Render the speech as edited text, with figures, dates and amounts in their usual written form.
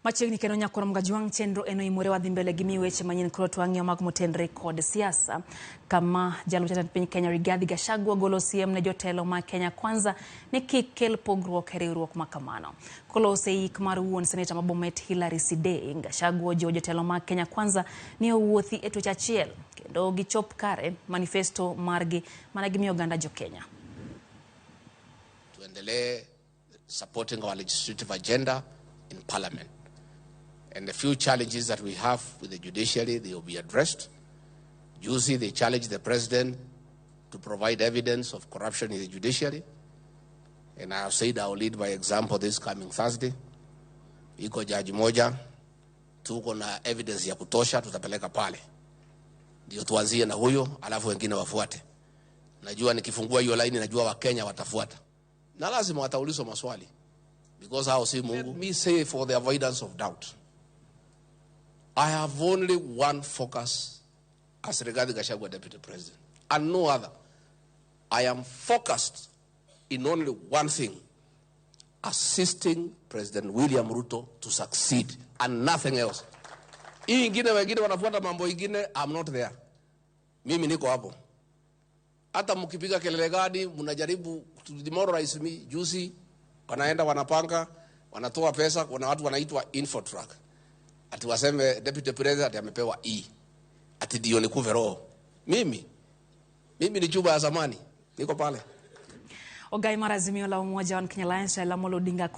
Machiegni kendo nyakoro Mgajwang' chenro eno imore wadhi mbele gi miyo weche manyien koro twang'iyo mag motenre kod siasa kama jalup jatend piny Kenya Rigathi Gachagua golo siem ne jotelo ma Kenya Kwanza ni kik kel pogruok e riwruok ma kamano. Kolose yik mar wuon seneta ma Bomet Hillary Sidei, Gachagua ojiwo jotelo mag Kenya Kwanza ni owuothi e tuech achiel kendo gichop kare manifesto margi mana gimiyo oganda jo Kenya. Tuendelee supporting our legislative agenda in parliament. And the few challenges that we have with the judiciary, they will be addressed. Juzi, they challenged the president to provide evidence of corruption in the judiciary. And I have said I will lead by example this coming Thursday. Iko jaji moja, tuko na evidence ya kutosha, tutapeleka pale. Ndio tuanzie na huyo, alafu wengine wafuate. Najua nikifungua hiyo line, najua Wakenya watafuata. Na lazima wataulizwa maswali because hao si Mungu. Let me say for the avoidance of doubt, I have only one focus as Rigathi Gachagua Deputy President and no other. I am focused in only one thing, assisting President William Ruto to succeed and nothing else. Hii ingine wengine wanafuata mambo ingine, I'm not there. Mimi niko hapo. Hata mkipiga kelele gani, mnajaribu to demoralize me. Juzi wanaenda wanapanga, wanatoa pesa, kuna watu wanaitwa Infotrack ati waseme deputy president ati amepewa E, ati ndio nikufe roho. Mimi ni chuba ya zamani, niko pale. Ogai mar Azimio la Umoja One Kenya Alliance Raila Amolo Odinga.